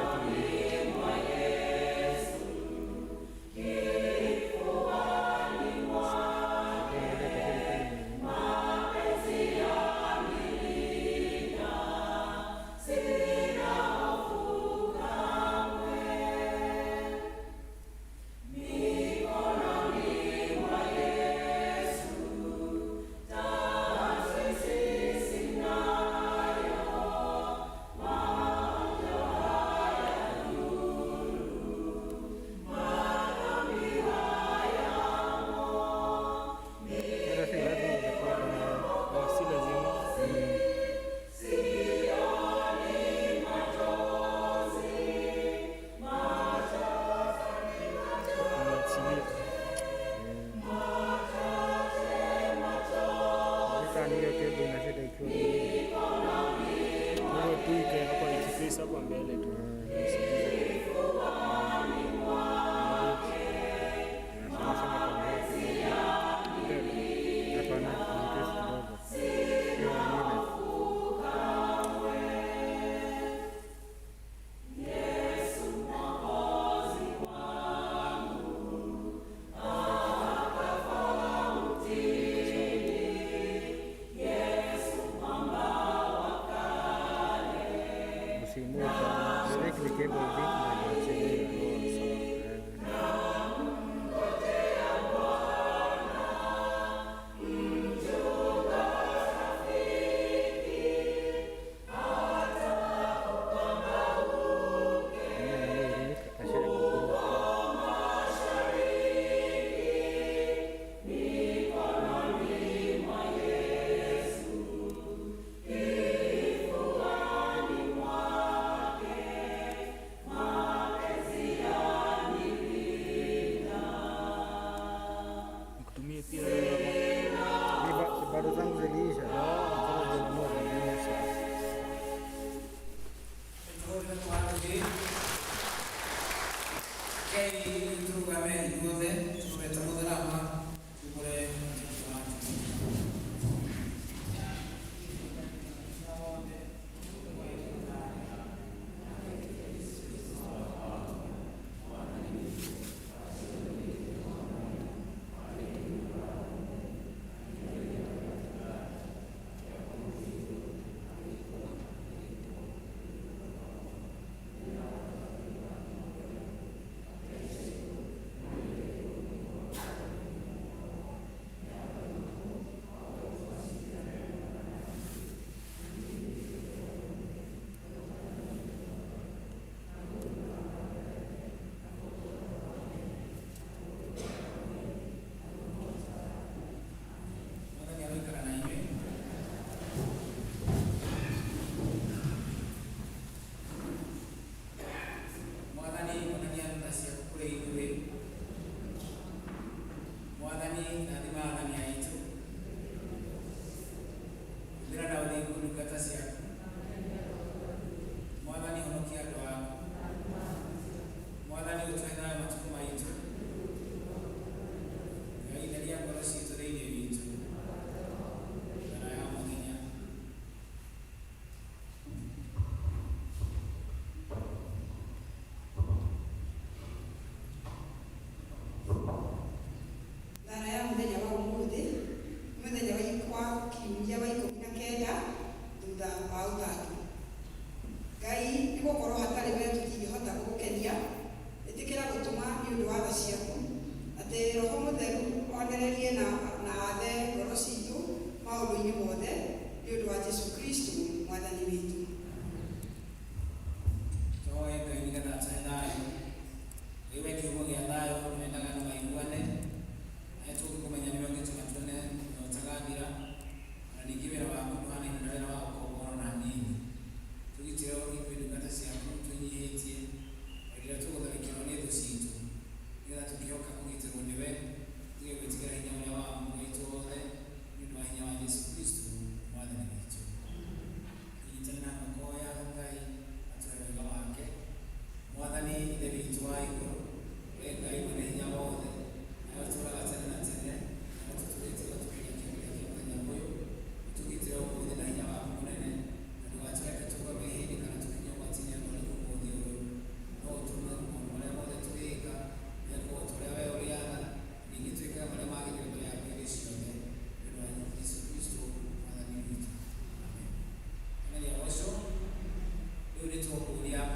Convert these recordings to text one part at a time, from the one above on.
Ikae tu hivi. Angalia kwa kweli kama ni- Hata si lazima ungekuwa na Oh, si lazima. Umeachilia. Sasa ni hiyo cable ina shida ikiwa hivi. Wewe tu ikae hapa ikiface hapa mbele tu. Usigize. Nasema sema kwa mbele. Mbele. Hapana, increase kidogo. Hiyo nyingine. Usiinue sana. Directly cable hivi na iachilie. Oh, sawa. Eh. Nikutumie pia wewe ama? Bado zangu ziliisha. Sasa zinunua zingine sasa. Kei turugame ithuothe tũrorete mũtharaba tũkore Kristo wake.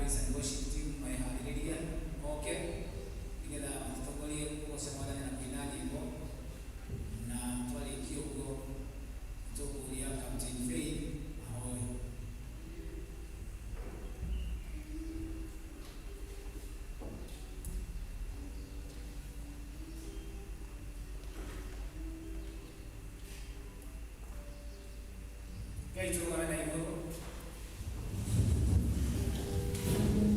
Praise and Worship Team meharĩrĩrie moke nĩgetha matũtongorie kũgoca Mwathani na kũina nyĩmbo. Na twarĩkia ũguo tũkũria Captain Faith ahoe. Ngai tũrũgame na igũrũ. Thank you.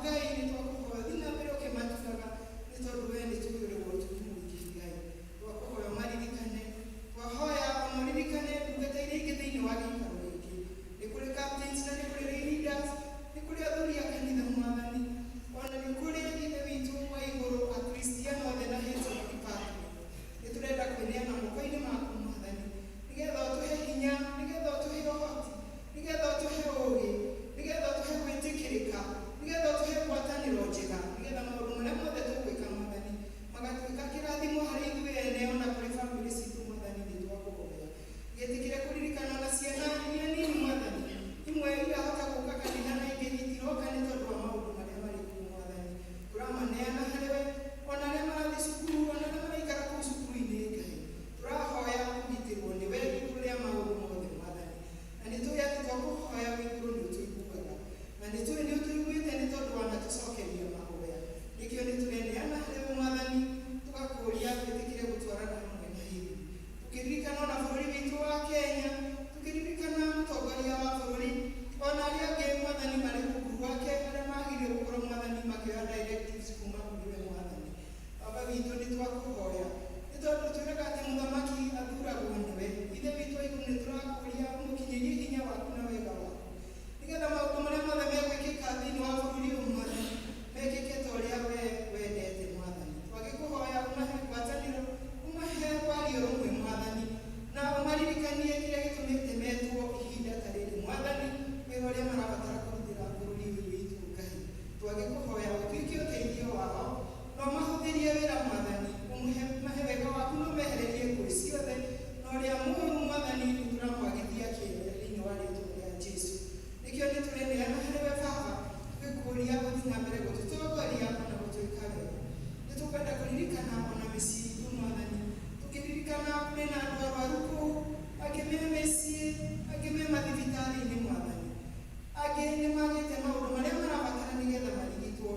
Ngai nĩ twakũhoya thiĩ na mbere ũkĩmatugaga nĩ tondũ we nĩ tũĩ ũrĩ wa ũtugi mũingĩ Ngai. Twakũhoya ũmaririkane, twahoya ona ũririkane ndungata iria ingĩ thĩinĩ wa gĩikaro gĩkĩ. Nĩ kũrĩ captains na nĩ kũrĩ leaders, nĩ kũrĩ athuri a kanitha Mwathani, ona nĩ kũrĩ Ithe witũ wa igũrũ akristiano othe na heads of department. Nĩ tũrenda kwĩneana moko-inĩ maku Mwathani, nĩgetha ũtũhe hinya, nĩgetha ũtũhe ũhoti, nĩgetha ũtũhe ũũgĩ, nĩgetha ũtũhe gwĩtĩkĩrĩka, nĩgetha ũtũhe ngwatanĩro njega, nĩgetha maũndũ marĩa mothe tũgwĩka Mwathani magatuĩka kĩrathimo harĩ ithuĩ ene ona kũrĩ bamĩrĩ citũ Mwathani. Nĩ twakũhoya gĩtĩkĩre kũririkana ona ciana iria nini Mwathani, imwe irahota gũka kanitha na ingĩ itiroka nĩ tondũ wa maũndũ marĩa marĩ kuo Mwathani. Tũramaneana harĩ we, ona arĩa marathiĩ cukuru, ona arĩa maraikara kũu cukuru-inĩ Ngai, tũrahoya kũgitĩrwo nĩwe igũrũ rĩa maũndũ mothe Mwathani. Na nĩ tũĩ atĩ twakũhoya wĩ igũrũ nĩ ũtũiguaga, na nĩ tũĩ nĩ ũtũiguĩte nĩ tondũ wanatũcokeria mahoya. Nĩkĩo nĩ tũreneana harĩ we Mwathani, tũgakũria wĩtĩkĩre gũtwarana hamwe na ithuĩ, tũkĩririkana ona bũrũri witũ wa Kenya, tũkĩririkana mũtongoria wa bũrũri ona arĩa angĩ Mwathani marĩ rungu rwake, arĩa magĩrĩire gũkorwo Mwathani makĩoya directives kuma kũrĩ we Mwathani. Baba witũ, nĩ twakũhoya nĩ tondũ twĩraga atĩ mũthamaki athuragwo nĩwe. Ithe witũ wa igũrũ, nĩ tũrakũria ũmũkinyĩrie hinya waku na wega waku, nĩgetha maũndũ marĩa mothe megwĩkĩka thĩinĩ wa bũrũri ũyũ Mwathani mekĩke ta ũrĩa we wendete Mwathani. Twagĩkũhoya ũmahe ngwatanĩro, ũmahe wario rũmwe Mwathani, na ũmaririkanie kĩrĩa gĩtũmĩte metwo ihinda ta rĩrĩ Mwathani, wĩra ũrĩa marabatara kũrutĩra bũrũri ũyũ witũ Ngai. Twagĩkũhoya ũtuĩke ũteithio wao na ũmahũthĩrie wĩra Mwathani, ũmahe wega waku na ũmehererie ngũĩ ciothe na ũrĩa mũũru Mwathani. Nĩ tũramwagithia kĩene thĩinĩ wa rĩtwa rĩa Jesu. Nĩkĩo nĩ tũreneana harĩ we Baba, tũgĩkũria gũthiĩ na mbere gũtũtongoria ona gũtwĩka wega. Nĩ tũkwenda kũririkana ona mĩciĩ itũ Mwathani, tũkĩririkana kũrĩ na andũ arwaru kũu, angĩ me mĩciĩ, angĩ me mathibitarĩ-inĩ Mwathani, angĩ nĩ magĩte maũndũ marĩa marabatara nĩgetha marigitwo.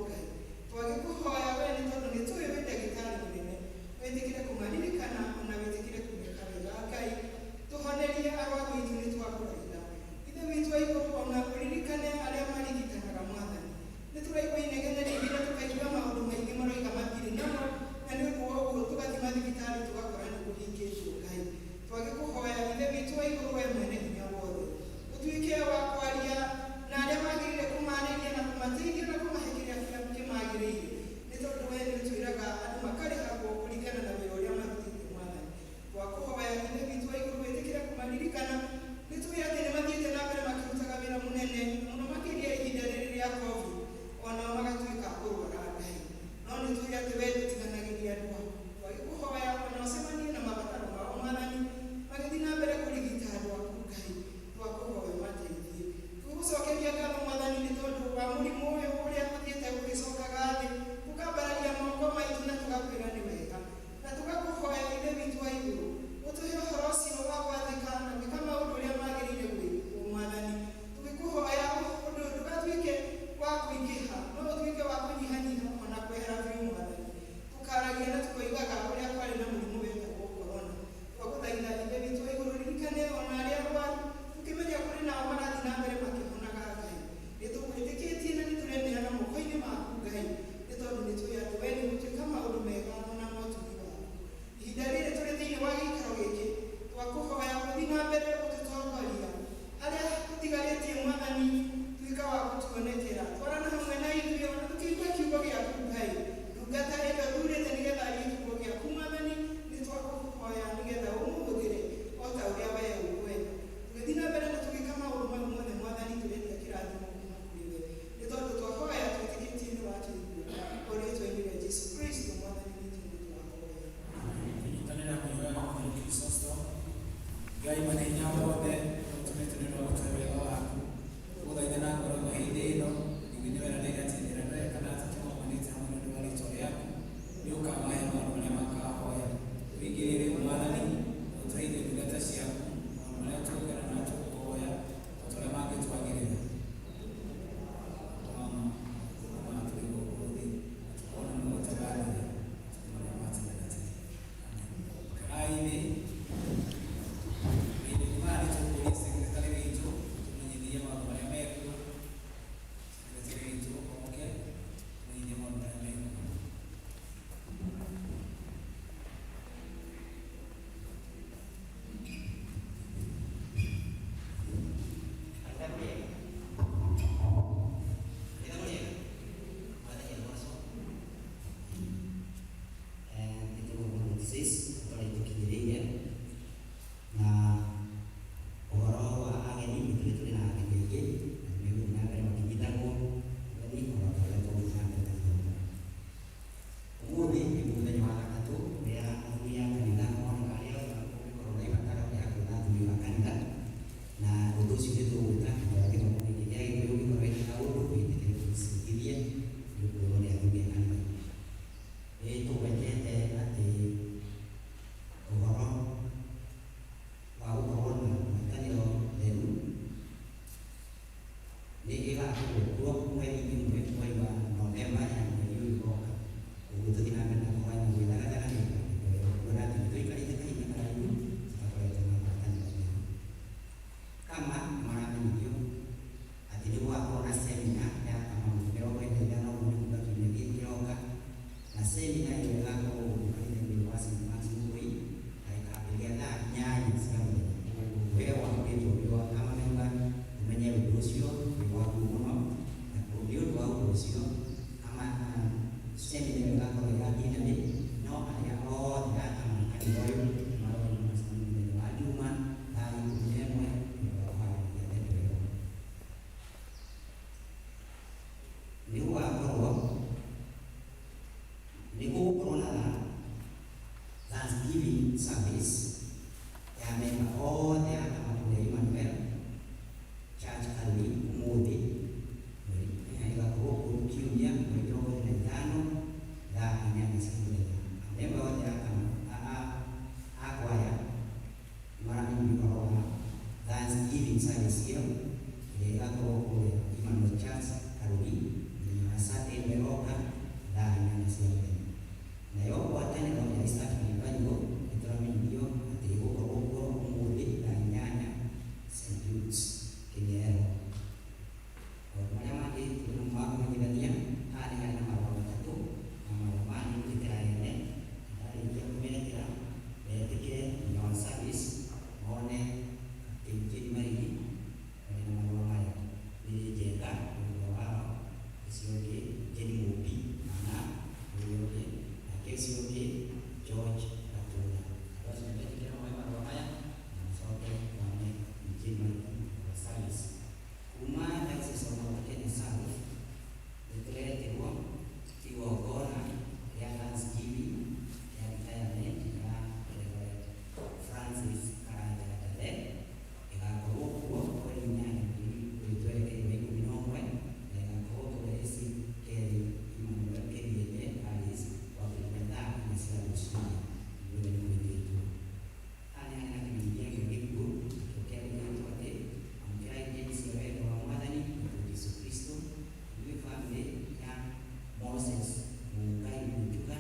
Moses Mungai Munjuga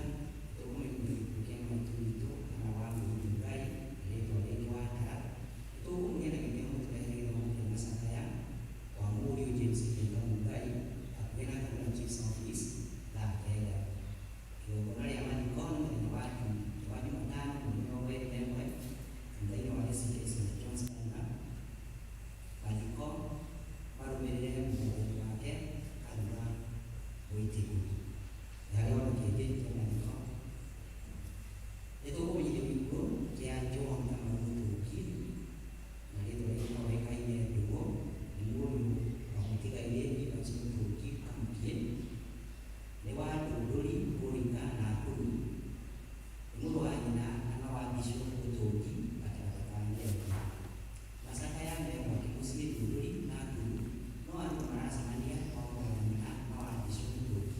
tũkũmenyithia gĩkuũ kĩa maitũ witũ kana wa Mungai rĩtwa rĩngĩ wa Ndara. Tũkũmũgĩa na gĩkeno mũtũrehere gĩthomo kĩa macakaya kwa mũriũ James Kĩenga Mungai hakuhĩ na Kaduna Chiefs Office thaa 9. Igongona rĩa mathiko nĩ mũthenya wa Jumatano mweri 21 kanitha-inĩ wa ACK St John's Kaduna. Mathiko marũmĩrĩre mũthenya wake Kaduna Wĩtĩku. Nĩ harĩ ona kĩngĩ kĩa mathiko. Nĩ tũkũmenyithio gĩkuũ kĩa John Kamau Mũtũngi na rĩtwa rĩngĩ moĩkaine Ndũgũ, nĩ mũriũ wa mũtigairĩ Evans Mũtũngi Kamukie, nĩ wa Ndũndũri Kũrika Nakuru, nĩ mũrũ wa nyina na wa Bishop Mũtũngi gatagatĩ ka Nairobi. Macakaya me gwake mũciĩ Ndũndũri Nakuru, no andũ maracemania kwa mũrũ wa nyina na wa Bishop Mũtũngi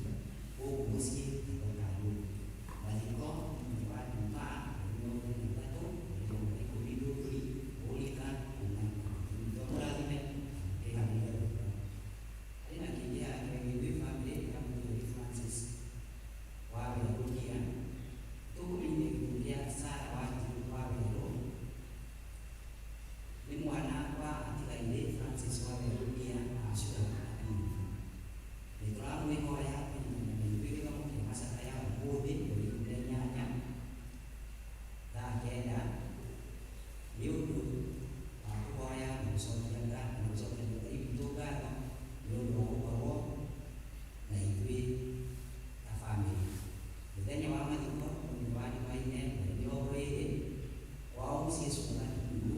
gũkũ mũciĩ Gatũkaru. Mathiko nĩ mũthenya wa Jumaa mweri 23 mweri wa 10 Ndũndũri Kũrika kuma 10. Mũrathime ndĩhamĩire gũkũ. Harĩ na kĩngĩ haha kĩregeithio family ya mũthuri Francis wa Werũkia. Tũkũmenyithia gĩkuũ kĩa Sarah Wanjiru wa Werũ, nĩ mwana wa atigairĩ Francis wa Werũkia na Ashura Abiru. Nĩ tũramwĩhoya kũnyitanĩra na ithuĩ gĩthomo kĩa macakaya ũmũthĩ mweri 18 thaa 9 nĩ ũndũ wa kũhoya na gũcokia ngatho na gũcokeria Ngai witũ ngatho nĩ ũndũ wa gũkorwo na ithuĩ ta bamĩrĩ. Mũthenya wa mathiko mũthenya wa Jumaine mweri 20 kwao mũciĩ Cũga Ndundu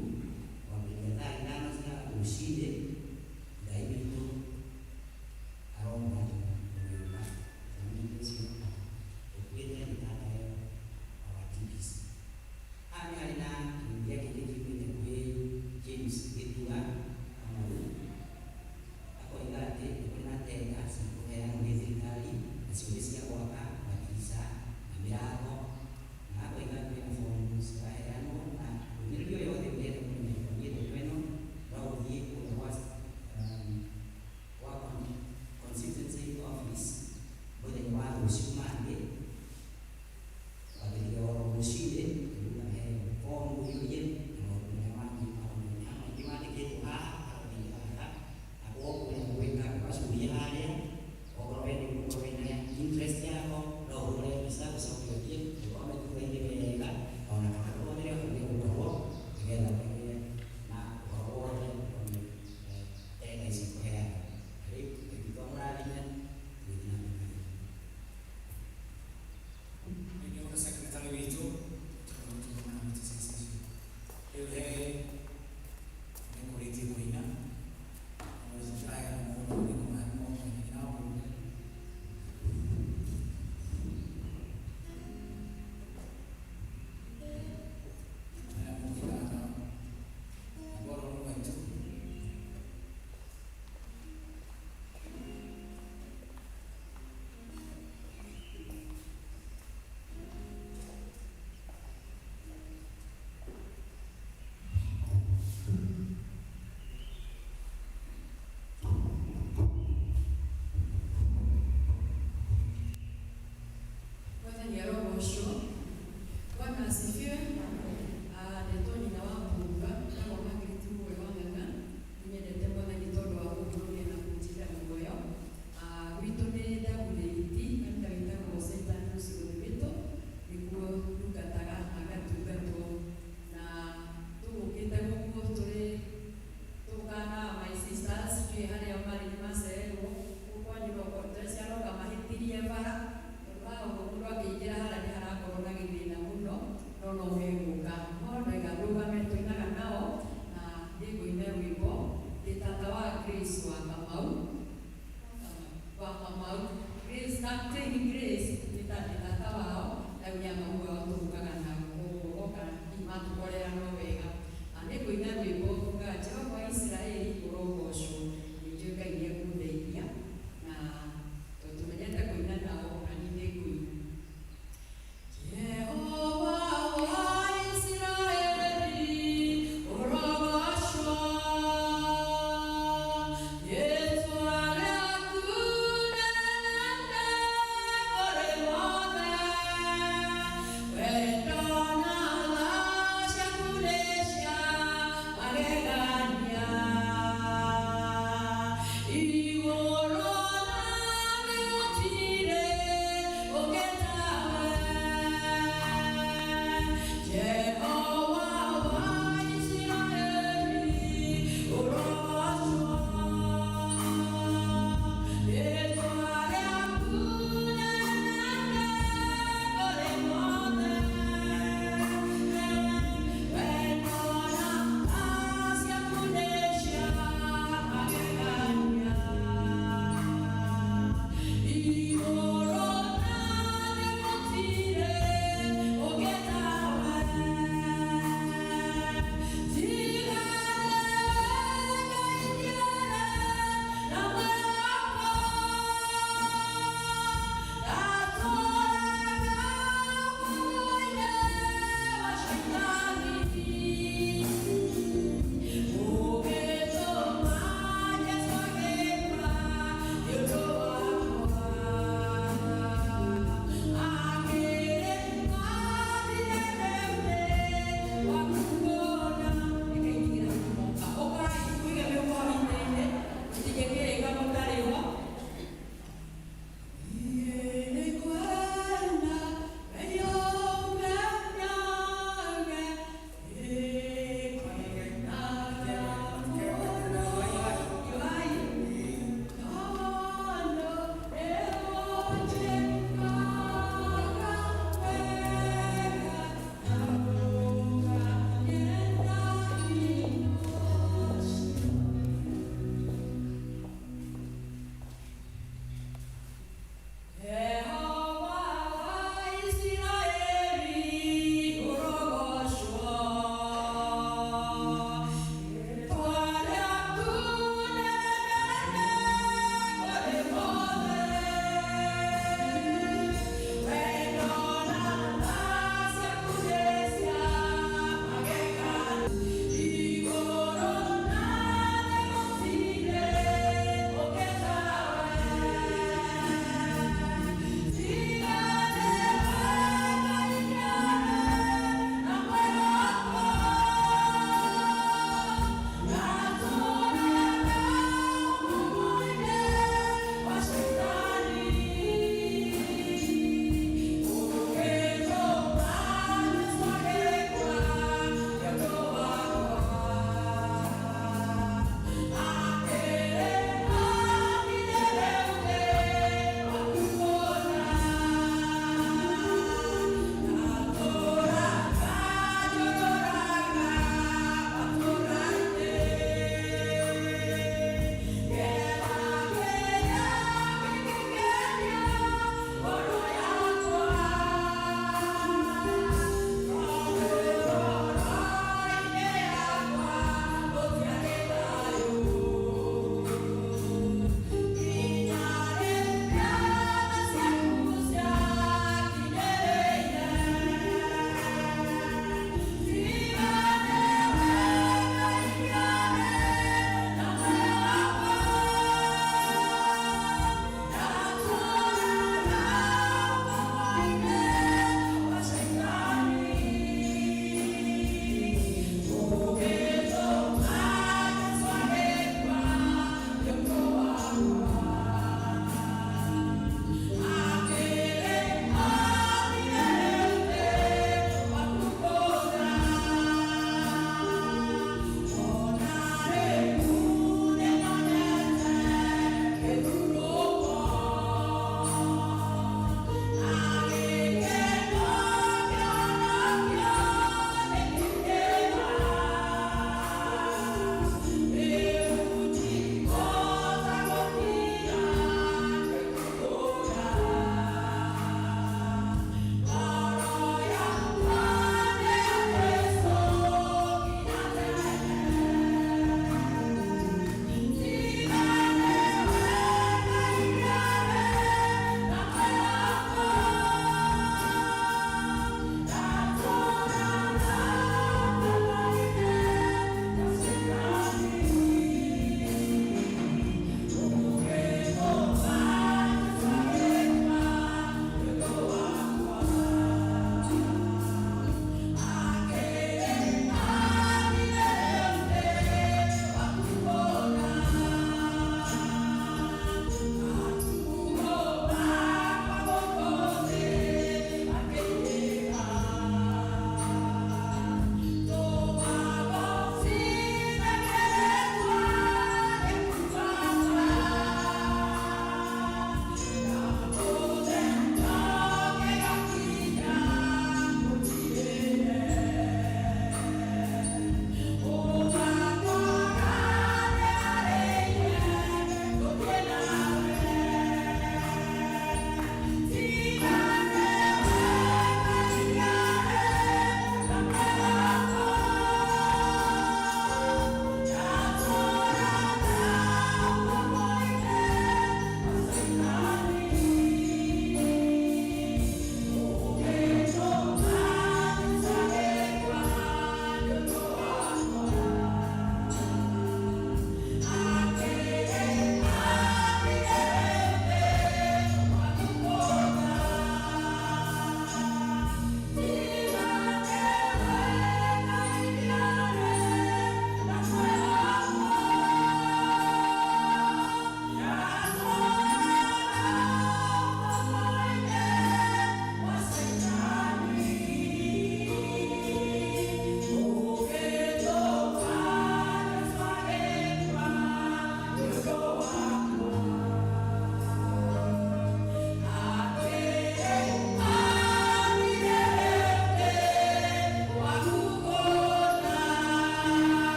kwambĩrĩria thaa 5 cia rũcinĩ. Ngai witũ aromũrathima mũgĩũka. Mũthenya ũcio ũkuĩte nĩ tatawe wa TBC. Haha nĩ harĩ na kĩmenyithia kĩngĩ kiumĩte kwĩ James Gĩtura Kamau, akoiga atĩ nĩ kũrĩ na tenda cikũheanwo nĩ thirikari nacio nĩ cia gwaka matirica na mĩrango, na akoiga kwĩna bomu ciraheanwo na ndũmĩrĩri o yothe ũngĩenda kũmenya ĩkoniĩ ndeto ĩno no ũthiĩ kũrĩa gwa constituency office mũthenya wa rũciũ Monday kwambĩrĩria oro rũcinĩ nĩũkaheo bomu ũiyũrie na maũndũ marĩa mangĩ makonainie. Haha maingĩ mandĩkĩtwo haha karatathi gaka na kũrĩa gwĩka ũgacuria harĩa okorwo we nĩ ũgũkorwo wĩna interest yako no ũhũre mbica ũcoke ũthiĩ ũthome thutha-inĩ wega ona kana ũhũthĩre ũrĩa ũgũkorwo nĩgetha ũgĩe na ũhoro wothe ũkoniĩ tenda ici kũheanwo. Rĩu Ngai witũ amũrathime, tũgĩthiĩ na mbere. Nĩ ũndũ secretary witũ tondũ tũthoma na notices icio. Rĩu he nĩ kũrĩtie kũina tũraheana mũndũ nĩ kũmahe mũndũ nyina wa mũndũ. Arĩa mũngĩkaga nao rwĩmbo rũrũ rwaitũ. Mwathani arogocwo. Bwana asifiwe. Ndetwo nyina wa Mbunga, njĩtagwo Margaret Mũgwe wa Ng'ang'a. Nĩnyendete Mwathani tondũ wa kũnginyia na kũnjĩra muoyo. Gwitũ nĩ WAT, kanitha wĩtagwo St Andrews Gũthimĩtwo, nĩkuo ndungataga na ngatungatwo. Na tũgũkĩte gũkũ tũrĩ tũkaga na my sisters, ndiũĩ harĩa marĩ nĩmacererwo. Gũkũ kwanyu no ndĩreciria mahĩtirie bara tondũ haha ũguo mũndũ akĩingĩra harĩa nĩ harakorwo na gĩthĩna mũno, no no megũka. No ndaiga ndũgame tũinaga nao na nĩngũina rwĩmbo ndĩ tata wa Grace wa Kamau, wa Kamau Grace, Captain Grace nĩ tata wao, rĩu nĩ amaugaga tũũkaga nao koguo oka matũkorera no wega. Na nĩngũina rwĩmbo rugaga Jehova wa Isiraeli ũrogocwo. Nĩnjũĩ Ngai nĩekũndeithia na tondũ tũmenyete kũina nao na niĩ nĩngũina. Jehova wa Isiraeli ũrogocwo, rĩĩtwa rĩaku nene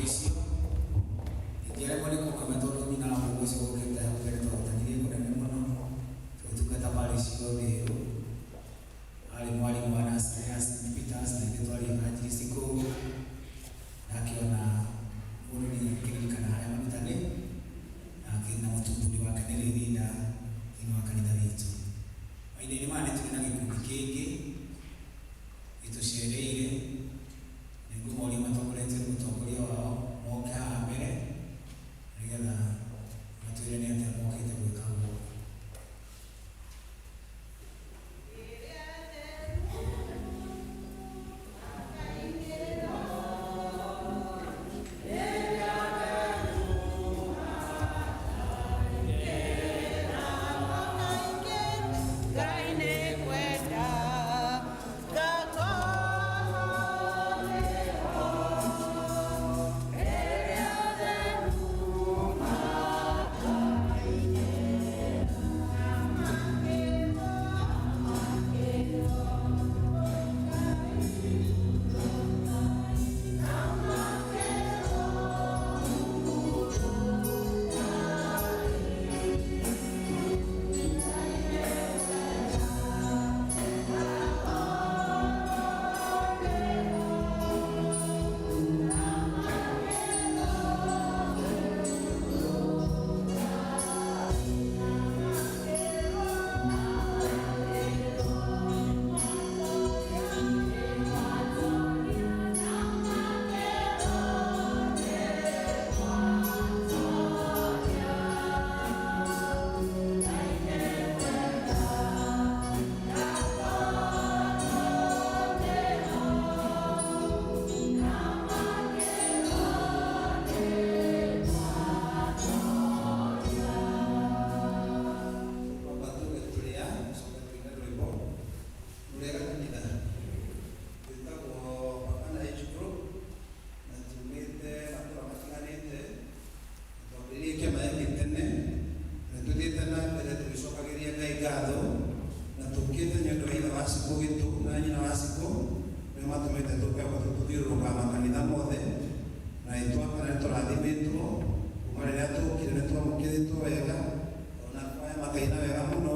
Icio ingĩremwo nĩ kũmwĩma tondũ nyina wa mũgũ ũcio ũkĩte hau mbere twarutanirie kũnene mũno tũgĩtungata parish Gũthĩũ. Arĩ mwarimũ wa nursery ya St. Peters na ithuĩ twarĩ evangelist kũu. Na akĩona mũndũ nĩ akĩririkana harĩa marutani na akĩna mũtumbũri wake nĩ rĩrinda thĩinĩ wa kanitha witũ. Mahinda-inĩ maya nĩ tũrĩ na gĩkundi kĩngĩ gĩtũcereire, nĩ ngũmoria matongoretio nĩ mũtongoria wao moke haha mbere nĩgetha matwĩre nĩ atĩa mokĩte gwĩka gũkũ. Kwamba tuge tũrĩa gũcoka tũine rwĩmbo rũrĩa kanitha twĩtagwo Makana Age Group na tumĩte matũra matiganĩte. Twambĩrĩirie kĩama gĩkĩ tene na tũthiĩte na mbere tũgĩcokagĩria Ngai ngatho na tũkĩte nĩ ũndũ wa ithe wa Cikũ witũ na nyina wa Cikũ nĩo matũmĩte tũke gũkũ tũthiũrũrũkaga makanitha mothe na nĩtwakana nĩtũrathimĩtwo kuma rĩrĩa tũkire nĩtwamũkĩrĩtwo wega ona kwaya makaina wega mũno.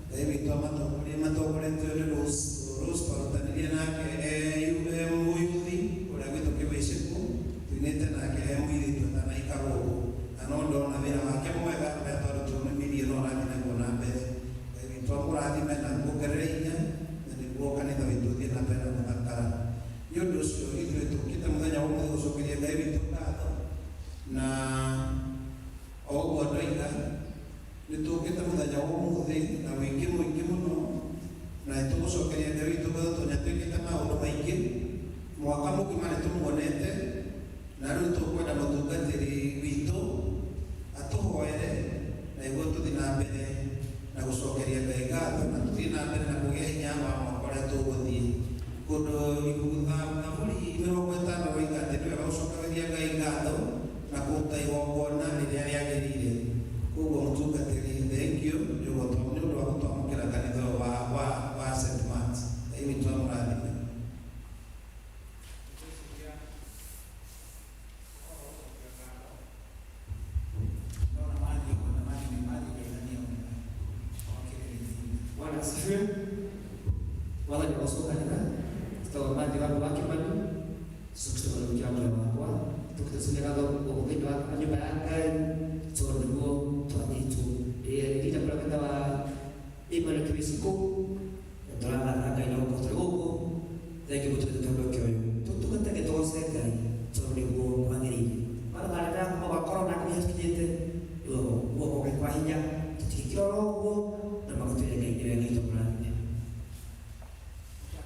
Ngai witũ amatongorie matongoretio nĩ Rose. Rose twarutanirie nake e mũyuthi ũrĩa gwitũ Kĩwĩcĩkũ tuinĩte nake e mũirĩtu atanaika gũkũ na no ndona wĩra wake mwega ũrĩa twarutũmĩrie no ũrathiĩ naguo na mbere. Ngai witũ amũrathime na amuongerere hinya na nĩguo kanitha witũ ũthiĩ na mbere na gũthakara. Nĩ ũndũ ũcio ithuĩ tũkĩte mũthenya wa ũmũthĩ gũcokeria Ngai witũ ngatho na o ũguo ndoiga nĩ tũkĩte mũthenya wa ũmũthĩ na wĩingĩ mũingĩ mũno na nĩ tũgũcokeria Ngai witũ ngatho tondũ nĩatwĩkĩte maũndũ maingĩ mwaka mũgima nĩ tũmuonete na rĩu tũkwenda mũtungatĩri witũ atũhoere na nĩguo tũthiĩ na mbere na gũcokeria Ngai ngatho na tũthiĩ na mbere na kũgĩa hinya wa mwaka ũrĩa tũgũthiĩ. Kũndũ Thaburi 50 roiga atĩ nĩ wega gũcokeria Ngai ngatho na kũruta igongona rĩrĩa rĩagĩrĩire. Koguo mũtungatĩri thank you nĩ ũndũ wa gũtwamũkĩra kanitha ũyũ wa St. Mark's. Ngai witũ amũrathime. Ndona mathiĩ ona mathiĩ nĩ mathiĩ kũinania okĩrĩrĩria. Bwana asifiwe. Mwathani agocwo kanitha tũtagwo Matthew wa Kimani tũcokete kĩa muoyo wakwa tũkĩtũcokia ngatho gũkũ thĩinĩ wa nyũmba ya Ngai tondũ nĩguo twathĩtwo rita kũrĩa kanitha wa Emmanuel Kĩwĩcikũ na tũragatha Ngai na gũkorwo tũrĩ gũkũ. Thengiũ gũtũrĩte tondũ ũyũ tũtungatage tũgoce Ngai tondũ nĩguo kwagĩrĩire. Mara kuma gwa corona kũrĩa tũkinyĩte guoko gwake kwa hinya tũtigĩkira oro ũguo na magatwĩre Ngai nĩ wega itũmũrathime.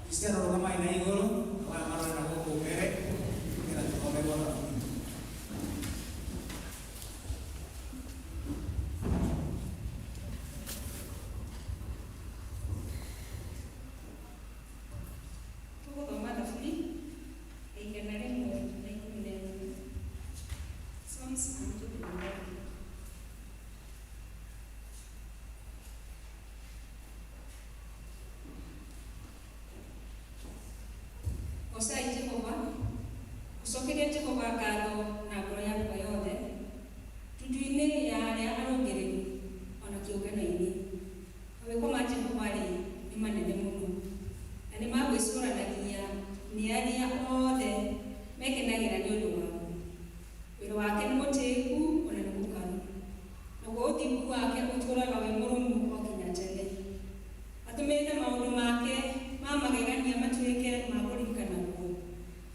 Kristiano rũgamai na igũrũ na marore na gũkũ mbere nĩgetha tũthomerwo thaburi. Tũgũthoma Thaburi 114. Psalms 111. Gocaai Jehova, Ngũcokeria Jehova ngatho na ngoro yakwa yothe, ndundu-inĩ ya arĩa arũngĩrĩru ona kĩũngano-inĩ. Mawĩko ma Jehova-rĩ, nĩ manene mũno, na nĩ ma gwĩcũranagia nĩ arĩa othe mekenagĩra nĩ ũndũ wamo. Wĩra wake nĩ mũtĩĩku ona nĩ mũkaru, naguo ũthingu wake ũtũũraga wĩ mũrũmu o nginya tene. Atũmĩte maũndũ make ma magegania matuĩke ma kũririkanagwo.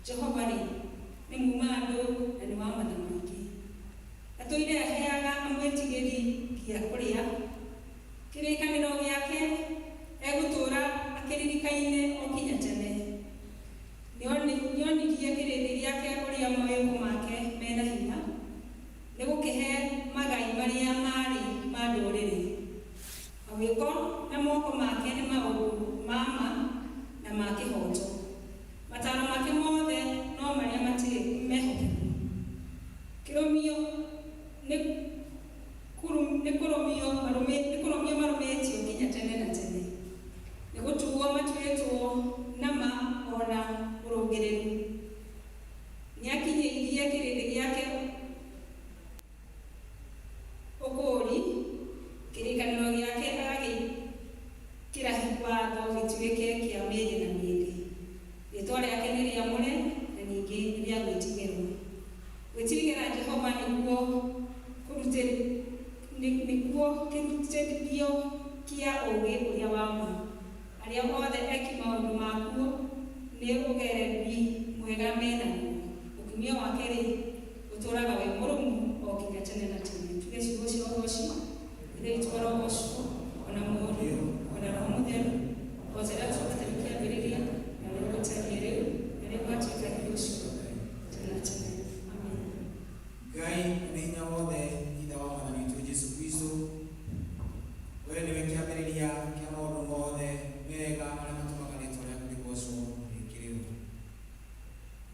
Jehova-rĩ, nĩ muuma andũ na nĩ wa matha maingĩ. Atũire aheaga amwĩtigĩri gĩa kũrĩa. Kĩrĩkanĩro gĩake egũtũũra akĩririkaine o nginya tene. Nĩonirie kĩrĩndĩ gĩake ũrĩa mawĩko make mena hinya, nĩ gũkĩhe magai marĩa maarĩ ma ndũrĩrĩ. Mawĩko na moko make nĩ maũndũ ma ma na ma kĩhooto. Mataaro make mothe no marĩa mehokeku. Kĩrũmio nĩ kũrũmio marũmĩtio nginya tene na tene. Nĩ gũtuo matuĩtwo na ma ona ũrũngĩrĩru. Nĩakinyĩirie kĩrĩndĩ gĩake ũkũũri, kĩrĩkanĩro gĩake agagĩkĩra watho gĩtuĩke kĩa mĩĩrĩ na mĩĩrĩ. Rĩĩtwa rĩake nĩ rĩamũre na ningĩ nĩ rĩa gwĩtigĩrwo. Gwĩtigĩra Jehova nĩkuo kĩrutithio kĩa ũũgĩ ũrĩa wa ma. Arĩa othe eki maũndũ makuo nĩ ũgereri mwega menaguo. Ũkumio wake-rĩ, ũtũũraga wĩ mũrũmu o nginya tene na tene. Tuge ciugo cia ũgoci, Ithe witũ arogocwo, ona Mũriũ, ona Roho Mũtheru, o ta ũrĩa twatariĩ kĩambĩrĩria, na ũrĩa gũtariĩ rĩu, na ũrĩa gwatuĩka rũciũ, tene na tene. Amen. Ngai nĩ hinya wothe, Ithe wa Mwathani witũ Jesũ Kristo, we nĩwe kĩambĩrĩria kĩa maũndũ mothe mega marĩa matũmaga rĩĩtwa rĩaku rĩgocwo rĩkĩrĩrwo.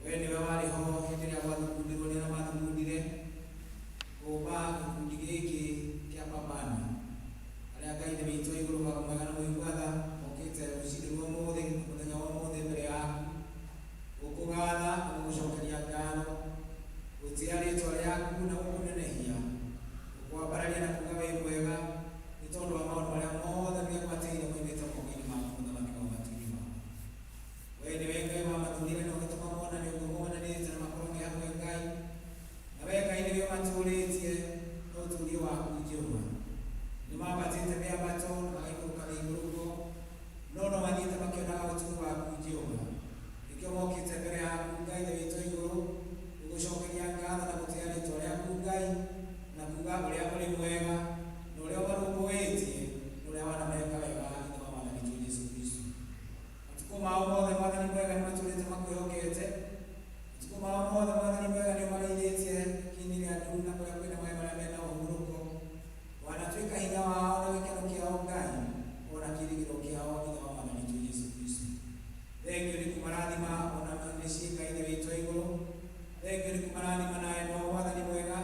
We nĩwe warĩ ho hĩndĩ ĩrĩa gwathugundĩrwo nĩ arĩa mathugundire kũũmba gĩkundi gĩkĩ kĩa Pambana, arĩa Ngai Ithe witũ wa igũrũ Baba mwega na mũigua tha mokĩte rũcinĩ rwa ũmũthĩ na mũthenya wa ũmũthĩ mbere yaku gũkũgatha na gũgũcokeria ngatho, gũtĩa rĩĩtwa rĩaku na gũkũnenehia, gũkwambararia na kuuga wĩ mwega nĩ tondũ wa maũndũ marĩa mothe megwatĩire moimĩte moko-inĩ maku mũthamaki wa matu-inĩ maku. We nĩwe Ngai wamathurire na ũgĩtũma monane ũguo monanĩte na makorwo me hamwe Ngai, na we Ngai nĩwe ũmatũũrĩtie na ũtũũrio waku Jehova. Nĩmambatĩte mĩambato na magaikũrũka mĩikũrũko, no no mathiĩte makĩonaga ũtugi waku Jehova. Nĩkĩo mokĩte mbere yaku Ngai Ithe witũ igũrũ gũgũcokeria ngatho na gũtĩa rĩĩtwa rĩaku Ngai, na kuuga ũrĩa ũrĩ mwega na ũrĩa ũmarũmbũĩtie na ũrĩa wanameka wega Ithe wa Mwathani witũ Jesũ Kristo. Matukũ mao mothe Mwathani mwega nĩmatũũrĩte makwĩhokete. Matukũ mao mothe Mwathani mwega nĩũmarĩithĩtie ikinyi rĩa nduru na kũrĩa kwĩna maĩ marĩa mena ũhurũko. Wanatuĩka hinya wao na gĩkeno kĩao Ngai, ona kĩĩrĩgĩrĩro kĩao Ithe wa Mwathani witũ Jesũ Kristo. Thengio nĩ kũmarathima ona mĩciĩ Ngai Ithe witũ wa igũrũ. Thengio nĩ kũmarathima na endwa ao Mwathani mwega,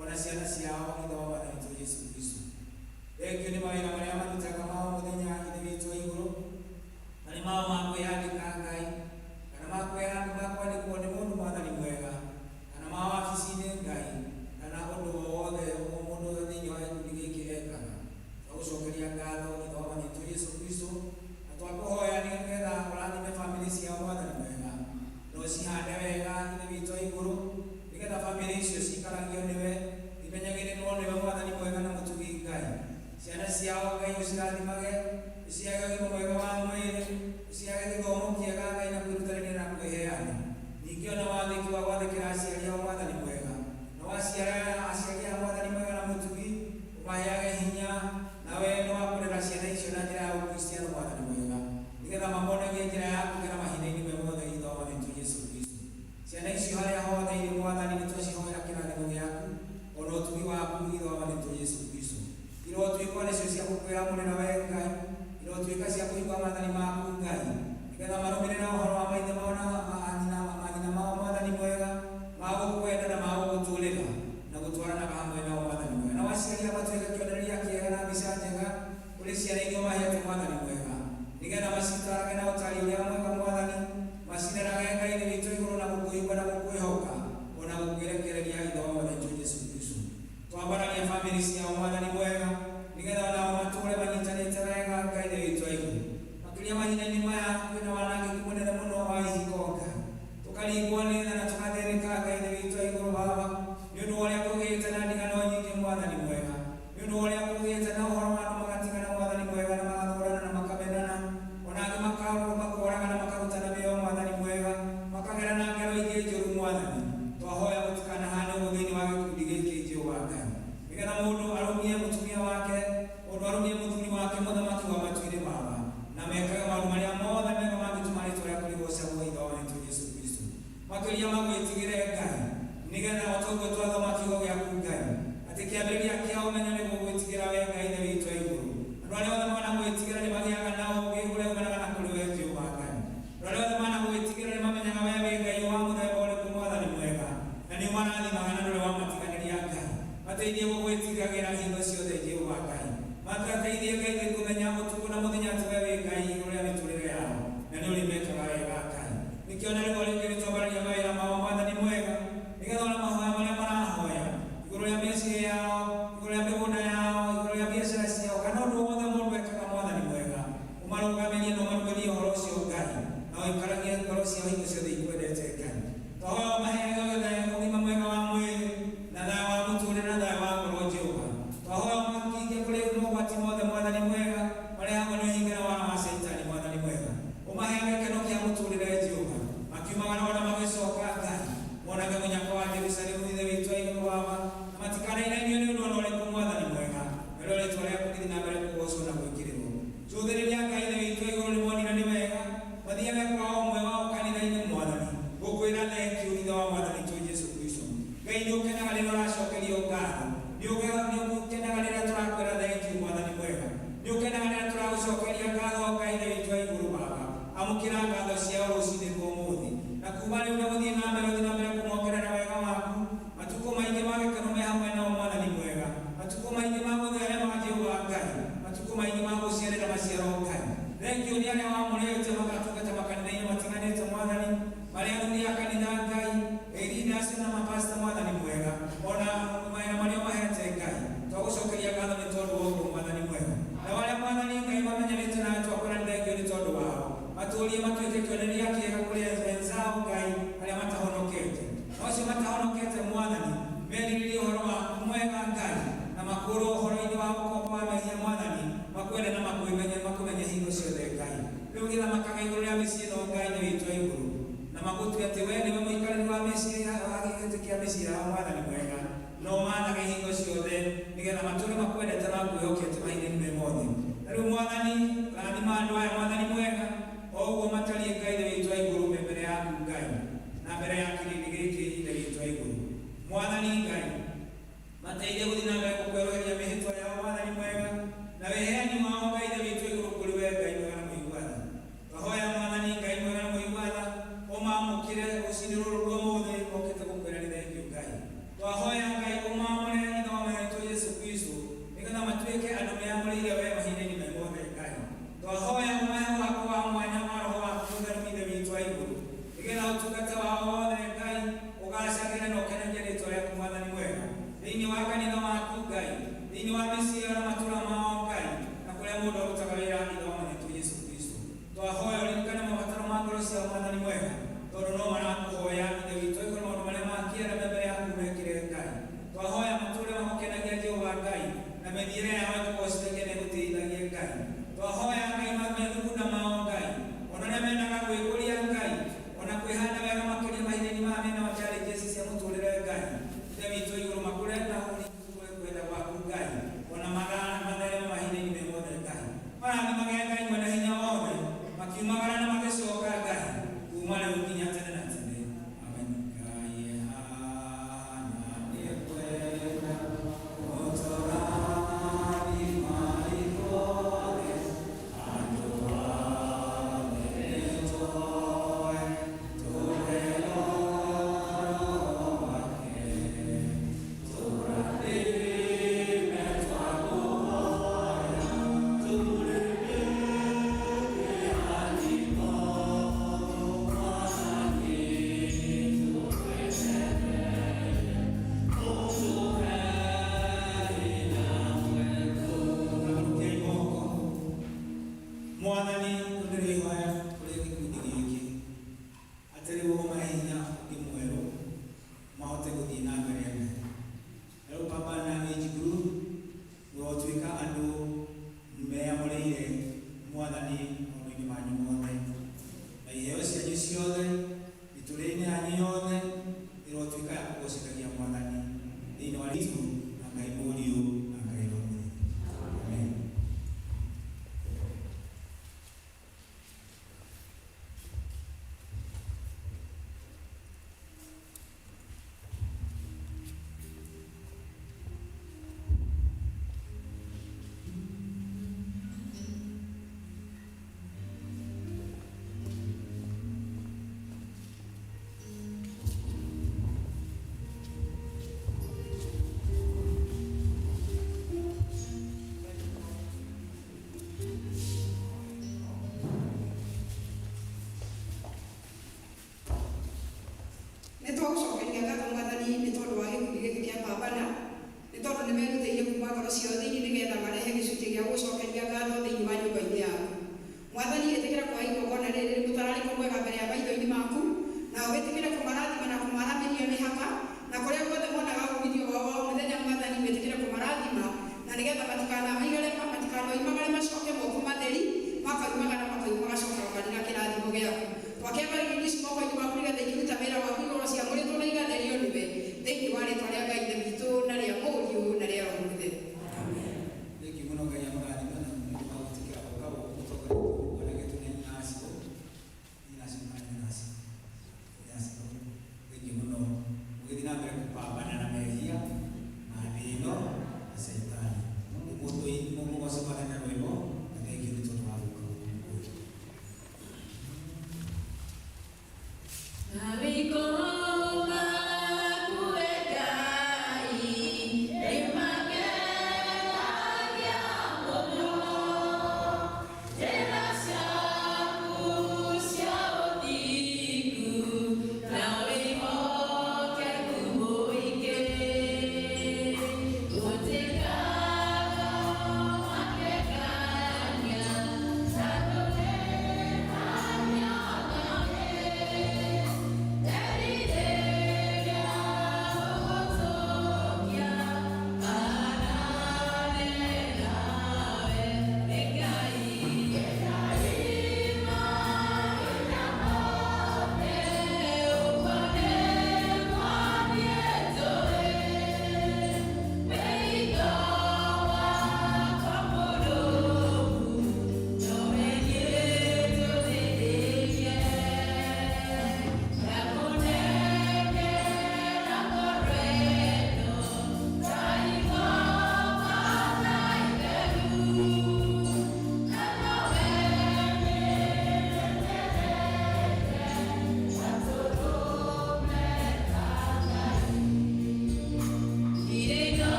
ona ciana ciao Ithe wa Mwathani witũ Jesũ Kristo. Thengio nĩ mawĩra marĩa marutaga ma o mũthenya Ithe witũ wa igũrũ, marĩ mao ma kwĩyandĩka Ngai, kana ma kwandĩkwo nĩ mũndũ Mwathani mwega, kana ma wabici-inĩ Ngai, kana ũndũ o wothe o mũndũ thĩinĩ wa gĩkundi gĩkĩ ekaga. Twagũcokeria ngatho Ithe wa Mwathani witũ Jesũ Kristo, na twakũhoya nĩgetha ũrathime bamĩrĩ ciao Mwathani mwega, na ũcihande wega Ithe witũ wa igũrũ, nĩgetha bamĩrĩ icio ciikaragio nĩwe, imenyagĩrĩrwo nĩwe Mwathani mwega na mũtugi Ngai. Ciana ciao Ngai ũcirathimage, ũciage ũgima mwega wa mwĩrĩ, ũciage gĩthomo kĩega Ngai na kwĩrutanĩria na kwĩheana. Ningĩ ona wathĩki wa gwathĩkĩra aciari ao Mwathani mwega, na waciara aciari a Mwathani mwega na mũtugi, ũmaheage hinya na wendo wa kũrera ciana icio na njĩra ya ũkristiano Mwathani mwega, nĩgetha mamonagie njĩra ya kũgera mahinda-inĩ me mothe Ithe wa Mwathani witũ Jesũ Kristo. Ciana icio harĩa hothe irĩ Mwathani nĩtwacihoera kĩrathimo gĩaku ona ũtugi waku Ithe wa Mwathani witũ Jesũ Kristo. Irotuĩka nĩcio cia gũkwĩamũrĩra we Ngai, irotuĩka cia kũigua maathani maku Ngai, nĩgetha marũmĩrĩre ũhoro wa maithe mao na manyina mao Mwathani mwega, ma gũkwenda na ma gũgũtũũrĩra na gũtwaranaga hamwe nao Mwathani mwega. Na waciari matuĩke kĩonereria kĩega na mbica njega kũrĩ ciana iria ũmahete Mwathani mwega, nĩgetha macitarage na ũtari ũrĩa mwega Mwathani, macirerage Ngai witũ igũrũ na gũkũigua na gũkwĩhoka. Mwathani. Twahoya gũtikanahane ũguo thĩinĩ wa gĩkundi gĩkĩ Jehova Ngai, nĩgetha mũndũ arũmie mũtumia wake, mũndũ arũmie mũthuri wake, mũthamaki wa matu-inĩ Baba, na mekage maũndũ marĩa mothe mega mangĩtũma rĩtwa rĩaku rĩgoocagwo Ithe wa witũ Jesũ Kristo. Makĩria magwĩtigĩre Ngai, nĩgetha o ta ũguo twathoma kiugo gĩaku Ngai, atĩ kĩambĩrĩria kĩa ũmenyo nĩ gũgwĩtigĩra we Ngai Ithe witũ wa igũrũ. Andũ arĩa othe managwĩtigĩra nĩ magĩaga na ũũgĩ ũrĩa umanaga na kũrĩ we Jehova Ngai. Andũ arĩa othe managwĩtigĩra nĩ mamenyaga we wĩ Ngai wa mũthemba ũrĩkũ Mwathani mwega, na nĩ ũmarathimaga na ndũrĩ wamatiganĩria Ngai. Mateithie gũgwĩtigagĩra hingo ciothe Jehova Ngai. Mateithie Ngai kũmenya ũtukũ na mũthenya atĩ we wĩ Ngai igũrũ rĩa mĩtũrĩre yao, na nĩ ũrĩmekaga wega Ngai. Nĩkĩo na rĩmwe rĩngĩ nĩtwambararia mawĩra mao Mwathani mwega, nĩgetha ona mahoya marĩa marahoya igũrũ rĩa mĩciĩ yao, igũrũ rĩa mĩgũnda yao, igũrũ rĩa biacara ciao, kana ũndũ wothe mũndũ ekaga Mwathani mwega, ũmarũgamĩrie na ũmarugĩrie ũhoro ũcio Ngai, na ũikaragie ngoro ciao hingo ciothe ikwendete Ngai. Twahoya ũmaheage othe ũgima mwega wa mwĩrĩ na thayũ wa mũtũrĩre na thayũ wa ngoro Jehova. Twahoya ũmakinge kũrĩ mogwati mothe Mwathani mwega, marehagwo nĩ ũhinga na wara wa Caitani Mwathani mwega. Ũmaheage gĩkeno kĩa mũtũrĩre Jehova, makiumagara ona magĩcoka Ngai, monage mũnyaka wa Jerusalemu Ithe witũ wa igũrũ Baba, na matikanainainio nĩ ũndũ ona ũrĩkũ Mwathani mwega, narĩo rĩtwa rĩaku rĩthiĩ na mbere kũgoocwo na gwĩkĩrĩrwo. Cũthĩrĩria Ngai Ithe witũ wa igũrũ nĩmonire nĩ wega mathiage kwa o ũmwe wao kanitha-inĩ Mwathani, gũkwĩra thengiũ Ithe wa Mwathani witũ Jesũ Kristo. Ngai nĩ ũkenaga rĩrĩa ũracokerio ngatho, nĩ ũkenaga rĩrĩa tũrakwĩra thengiũ Mwathani mwega, nĩ ũkenaga rĩrĩa tũragũcokeria ngatho Ngai Ithe witũ wa igũrũ Baba. Amũkĩra ngatho ciao rũcinĩ rwa ũmũthĩ, na kuma rĩu na gũthiĩ na mbere ũthiĩ na mbere kũmongerera wega waku, matukũ maingĩ ma gĩkeno me hamwe nao Mwathani mwega, matukũ maingĩ ma gũtherema Jehova Ngai, matukũ maingĩ ma gũciarĩra maciaro Ngai. Thengiũ nĩ arĩa wamũrĩte magatungata makanitha-inĩ matiganĩte Mwathani, marĩa athuri a kanitha Ngai, leaders na mapasta Mwathani mwega, ona mawĩra marĩa ũmahete Ngai, twagũcokeria ngatho nĩ tondũ wa ũguo Mwathani mwega. Na arĩa Mwathani Ngai mamenyanĩte nawe twakwĩra nĩ thengiũ nĩ tondũ wao, matũũrie matuĩke kĩonereria kĩega kũrĩ wenzao Ngai arĩa matahonokete. Na acio matahonokete Mwathani, merirĩrie ũhoro waku mwega Ngai, na makũrwo ũhoro-inĩ wa ũkombo wa mehia Mwathani, makwende na makũmenye hingo ciothe Ngai. Rĩu gĩthamakaga igũrũ rĩa mĩciĩ ĩno Ngai nĩ witũ wa igũrũ, na magũtue atĩ we nĩwe mũikarĩri wa mĩciĩ wa gĩtĩ kĩa mĩciĩ yao Mwathani mwega, no maathage hingo ciothe nĩgetha matũũre makwendete na kwĩhokete mahinda-inĩ me mothe. Na rĩu Mwathani, rathima andũ aya Mwathani mwega, o ũguo matariĩ Ngai Ithe witũ wa igũrũ me mbere yaku Ngai, na mbere ya kĩrĩndĩ gĩkĩ Ithe witũ wa igũrũ. Mwathani Ngai, mateithie gũthiĩ na mbere gũkwerũhĩria mĩhĩtwa yao Mwathani mwega, na wĩheani wao Ngai Ithe witũ wa igũrũ kũrĩ we Ngai mwega na mũigua tha. Twahoya Mwathani Ngai mwega na mũigua tha, ũmaamũkĩre rũcinĩ rũrũ rwa ũmũthĩ mokĩte gũkwĩra nĩ thengiũ Ngai. Twahoya Ngai ũmaamũre Ithe wa Mwathani witũ Jesũ Kristo, nĩgetha matuĩke andũ meamũrĩire we mahinda-inĩ me mothe Ngai. Twahoya ũmahe ũhako wa mwanya wa Roho waku Mũtheru Ithe witũ wa igũrũ, nĩgetha ũtungata wao wothe Ngai ũgacagĩre na ũkenagie rĩtwa rĩaku Mwathani mwega, thĩinĩ wa kanitha waku Ngai, thĩinĩ wa mĩciĩ yao na matũũra mao Ngai, na kũrĩa mũndũ arutaga wĩra Ithe wa Mwathani witũ Jesũ Kristo. Twahoya ũririkane mabataro ma ngoro ciao Mwathani mwega, tondũ no marakũhoya Ithe witũ wa igũrũ maũndũ marĩa ma kĩera me mbere yaku mekĩre Ngai. Twahoya matũũre magũkenagia Jehova Ngai, na mĩthiĩre yao ĩkũgocithagia na ĩgũtĩithagie Ngai. Twahoya Ngai methugunda mao Ngai, ona arĩa mendaga gwĩkũria Ngai, ona kwĩhanda wega makĩria mahinda-inĩ maya mena challenges cia mũtũrĩre Ngai. Ithe witũ wa igũrũ makũre na ũrĩ kwenda gwaku Ngai, ona mathereme mahinda-inĩ me mothe Ngai. Marathimage Ngai mwene hinya wothe, makiumagara na magĩcoka Ngai, kuma rĩu nginya tene na tene. Amen. Ngai hana nĩ kwenda gũtũrathima. Twagũcokeria ngatho Mwathani nĩ tondũ wa gĩkundi gĩkĩ kĩa Pambana, nĩ tondũ nĩ merutĩire kuma ngoro ciao thĩinĩ nĩgetha marehe gĩcunjĩ gĩa gũcokeria ngatho thĩinĩ wa nyũmba-inĩ yaku. Mwathani, ĩtĩkĩra kuoya igongona rĩrĩ rĩrĩ mũtararĩko mwega mbere ya maitho-inĩ maku, na ũgĩtĩkĩre kũmarathima na kũmaramĩria mĩhaka, na kũrĩa guothe monaga uumithio wao wa o mũthenya, Mwathani, wĩtĩkĩre kũmarathima, na nĩgetha matikanaoimagare macoke moko matheri, makoimagara makoima magacoka marĩ na kĩrathimo gĩaku. Twakĩambarĩria ici moko-inĩ maku nĩgetha ikĩruta wĩra waku igũrũ ciamũrĩtwo na igatherio nĩwe, thĩinĩ wa rĩtwa rĩa Ngai Ithe witũ na rĩa Mũriũ na rĩa Roho Mũtheru. Thengiũ mũno, Ngai amũrathime na nĩ ũndũ wa gwĩtĩkĩra gũka gũkũ mũtongoria wanagetwo nĩ Nyinaciko. Nyinaciko kana Nyinaciko? Nyinaciko.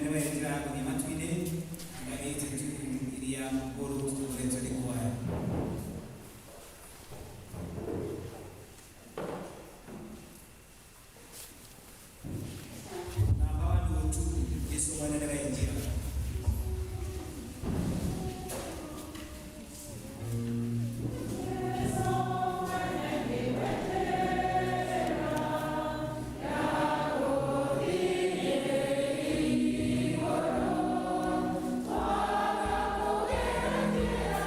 Nĩwe njĩra ya gũthiĩ matu-inĩ, na 82 iria ngũrũ tũtongoretio nĩ kwaya. Namba 102, Yesu mwene nĩwe njĩra. Yeah.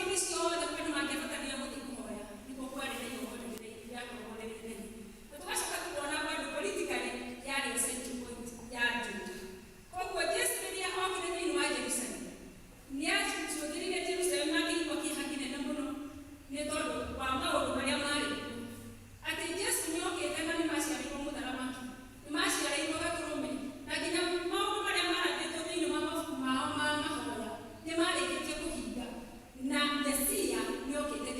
inĩ ciothe andũ mangĩabatarire gũthiĩ kũhoya nĩkuo kwarĩ na igongona rĩrĩa rĩakoragwo rĩrĩ inene. Na tũgacoka tũkona bado politically yarĩ o central point ya Juda. Koguo Jesu rĩrĩa okire thĩinĩ wa Jerusalem, nĩacũthĩrĩirie Jerusalem na akĩigua kĩeha kĩnene mũno nĩ tondũ wa maũndũ marĩa marĩ kuo. Atĩ Jesu nĩokĩte na nĩmaciarĩirwo mũthamaki, nĩmaciarĩirwo gatũrũme, na nginya maũndũ marĩa marathĩtwo thĩinĩ wa mabuku mao ma mahoya nĩmarĩkĩtie kũhinga, na Mesia nĩokĩte.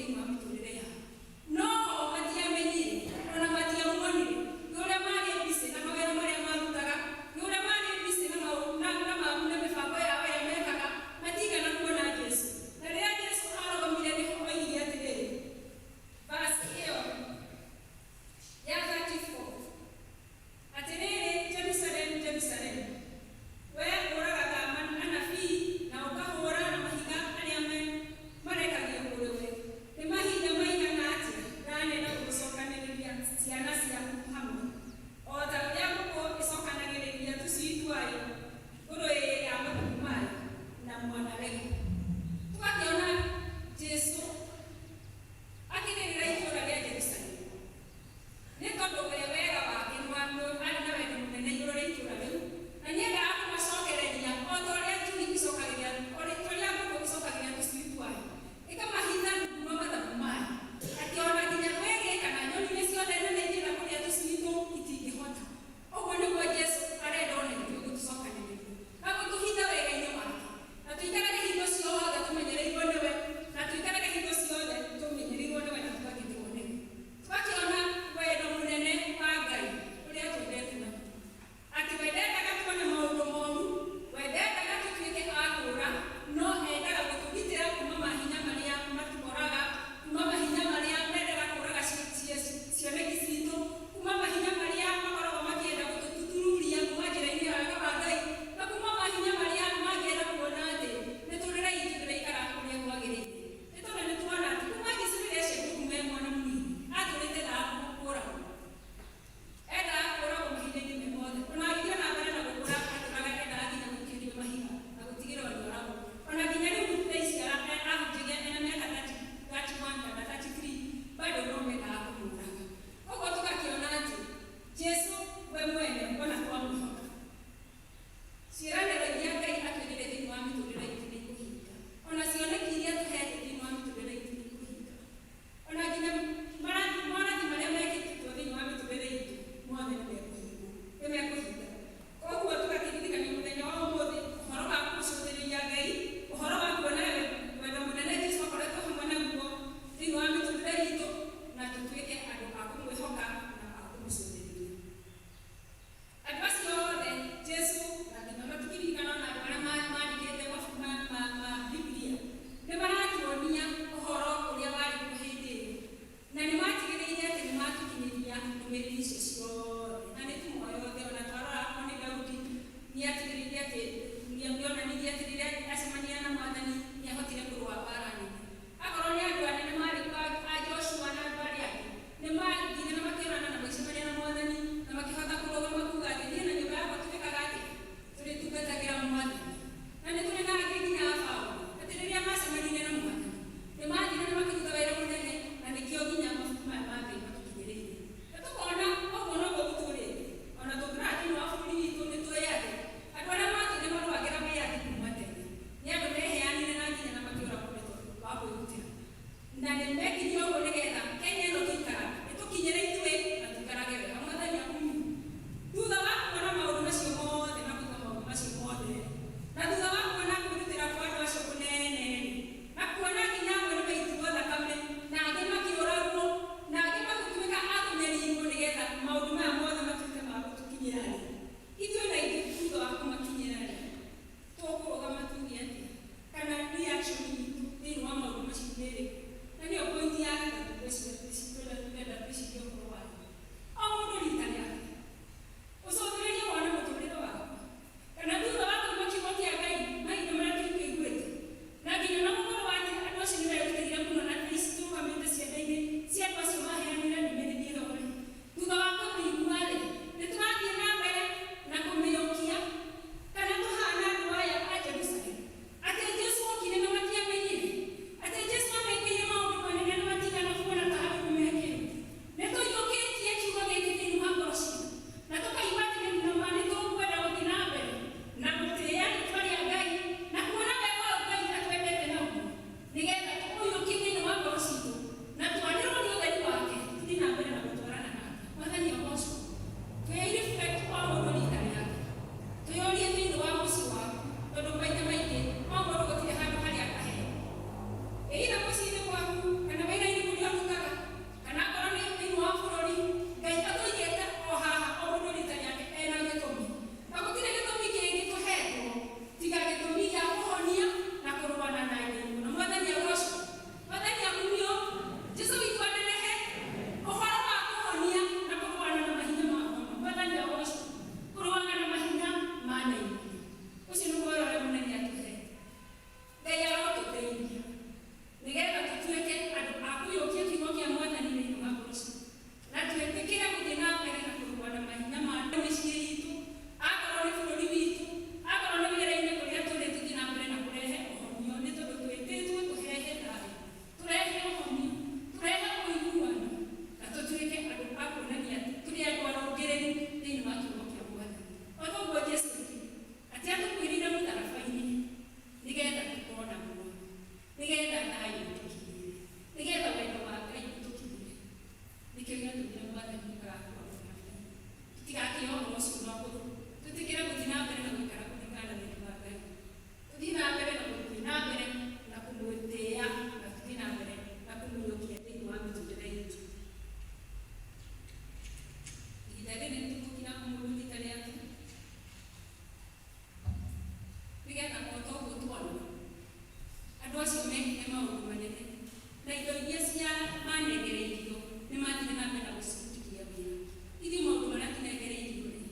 Na indo iria cia manengereirio nĩ mathire na mbere na gũcirutithia wĩra. Ithuĩ maũndũ marĩa tũnengereirio rĩ,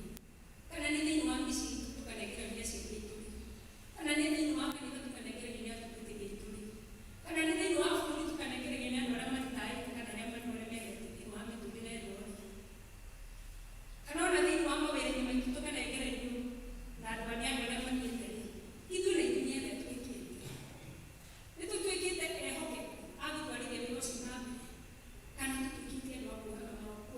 kana nĩ thĩinĩ wa mĩciĩ itũ tũkanengererio nĩ aciari aitũ rĩ, kana nĩ thĩinĩ wa kanitha tũkanengererio nĩ atungatĩri aitũ rĩ, kana nĩ thĩinĩ wa bũrũri tũkanengererio nĩ andũ arĩa matitaĩte kana arĩa maremete thĩinĩ wa mĩtũrĩre ĩno rĩ, kana ona thĩinĩ wa mawĩra-inĩ maitũ tũkanengererio na andũ arĩa andũ arĩa mathiĩte rĩ, ithuĩ na ithuĩ nĩ atĩa twĩkĩte? Nĩ tũtuĩkĩte ehokeku a gũtwarithia wĩra ũcio na mbere, kana tũtuĩkĩte andũ a kuohaga moko?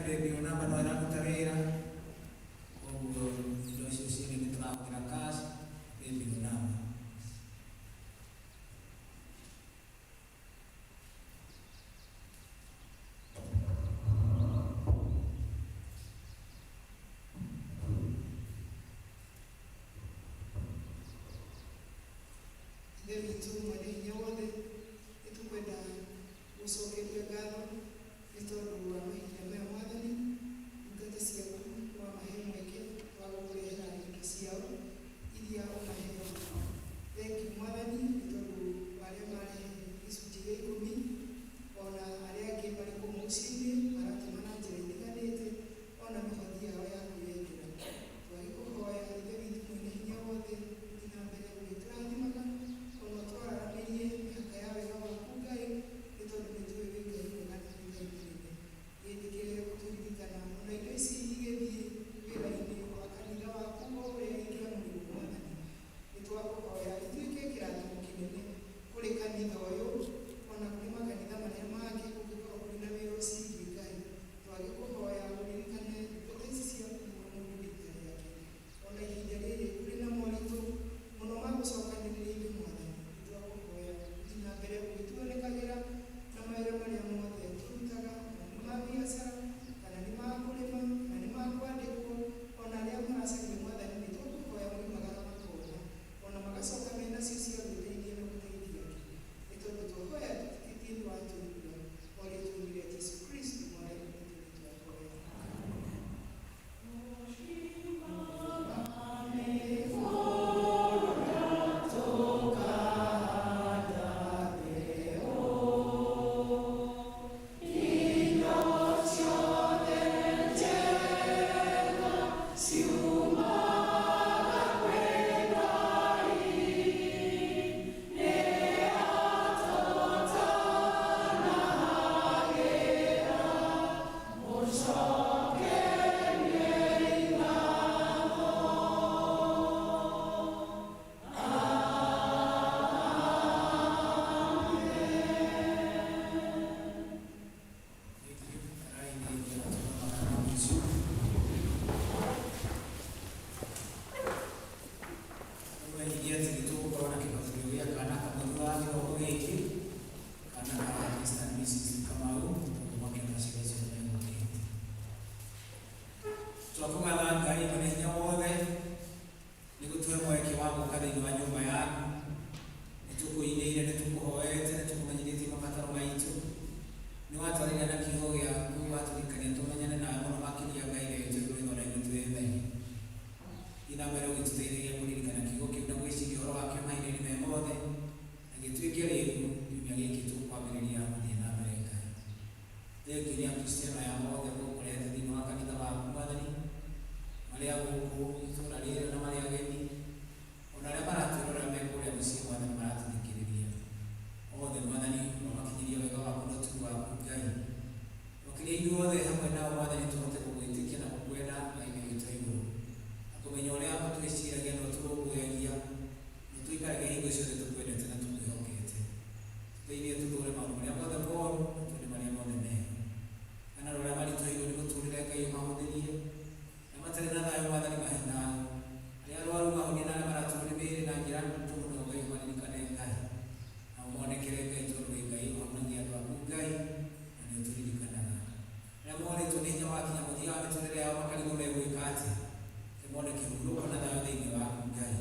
Paybill number no ĩraruta wĩra, koguo indo icio cierĩ nĩ tũrahũthĩra cash, Paybill number. Ithe witũ mwene hinya wothe, nĩ tũkwenda gũcokeria ngatho nĩ tondũ wa mahinda maya Mwathani, ndungata ciaku wamahe mweke wa gũkũrehera indo ciao iria ũmaheaga. Thengiũ Mwathani nĩ tondũ wa arĩa marehe gĩcunjĩ gĩa ikũmi, ona arĩa angĩ marĩ kũu mũciĩ-inĩ maratũma na njĩra itiganĩte, ona mĩhothi yao ya kwĩyendera. Twagĩkũhoya Ithe witũ mwene hinya wothe, ũthiĩ na mbere gũgĩtũrathimaga, ona ũtwararamĩrie mĩhaka ya wega waku Ngai, nĩ tondũ nĩ tũĩ wĩ Ngai mwega na wĩ Ngai mũnene. Wĩtĩkĩre gũtũririkana ona indo ici igĩthiĩ wĩra-inĩ wa kanitha waku o ũrĩa ingĩamũrĩrwo Mwathani. Nĩ twakũhoya ituĩke kĩrathimo kĩnene kũrĩ kanitha ũyũ, ona kũrĩ makanitha marĩa mangĩ kũngĩkorwo kũrĩ na wĩra ũciĩgiĩ Ngai. Twagĩkũhoya ũririkane ndungata ici ciaku o mũndũ rita rĩake. Ona ihinda rĩrĩ kũrĩ na moritũ mũno ma gũcokanĩrĩria indo Mwathani. Nĩ twakũhoya ũthiĩ na mbere ũgĩtuonekagĩra na mawĩra marĩa mothe tũrutaga, kana nĩ ma biacara, kana nĩ ma kũrĩma, kana nĩ ma kwandĩkwo, ona arĩa maracaria Mwathani nĩ twakũhoya moimagara makona, ona magacoka mena cio cia gwĩteithia na gũteithia angĩ. Nĩ tondũ twahoya twĩtĩkĩtie nĩ watũigua, o rĩtwa-inĩ rĩa Jesũ Kristũ Mwathani witũ nĩ twahoya. Ũmenyirie atĩ nĩ tũgũkorwo na kĩbatithio gĩa kana kamwe thutha wa kĩroko gĩkĩ, kana ka Mr. and Mrs. Kamau, tondũ makĩona ciana icio nĩ megũkĩte. Twakũgatha Ngai mwene hinya wothe nĩ gũtũhe mweke wa gũka thĩinĩ wa nyũmba yaku. Nĩ tũkũinĩire, nĩ tũkũhoete, nĩ tũkũmenyithĩtie mabataro maitũ. Nĩ watwarĩria na kiugo gĩaku, watũririkania tũmenyane nawe mũno makĩria Ngai witũ igũrũ na ithuĩ twĩ theri. Thiĩ na mbere ũgĩtũteithagia kũririkana kiugo kĩu na gwĩciria ũhoro wakĩo mahinda-inĩ me mothe, na gĩtuĩke rĩu kiumia gĩkĩ tũkwambĩrĩria gũthiĩ na mbere Ngai. Thengiũ nĩ Akristiano aya othe gũkũrehete thĩinĩ wa kanitha waku Mwathani, marĩa gũkũ itũũra rĩrĩ na marĩa ageni, ona arĩa maratwĩrorera me kũrĩa mĩciĩ Mwathani maratũthikĩrĩria. Othe Mwathani ũmakinyĩrie wega waku na ũtugi waku Ngai. Makĩria ithuothe hamwe nao Mwathani tũhote gũgwĩtĩkia na gũkwenda Ngai witũ igũrũ. Na kũmenya ũrĩa ũtwĩciragia na ũtũrũmbũyagia, na ũtũikaragia hingo ciothe tũkwendete na tũkwĩhokete. Tũteithie tũthũre maũndũ marĩa mothe moru na twende marĩa mothe mega. Kana ũrĩa maritũhĩirwo nĩ mũtũrĩre Ngai ũmahũthĩrie, na matarĩ na thayũ Mwathani mahe thayũ. Arĩa arwaru mahonie na arĩa maraturwo nĩ mĩĩrĩ na njĩra nditũ mũno Ngai ũmaririkane Ngai. Na ũmonekere Ngai tondũ wĩ Ngai ũhonagia andũ aku Ngai na nĩ ũtũririkanaga. Arĩa morĩtwo nĩ hinya wakinya mũthia wa mĩtũrĩre yao makarigwo megwĩka atĩa, kĩmone kĩhurũko na thayũ thĩinĩ waku Ngai.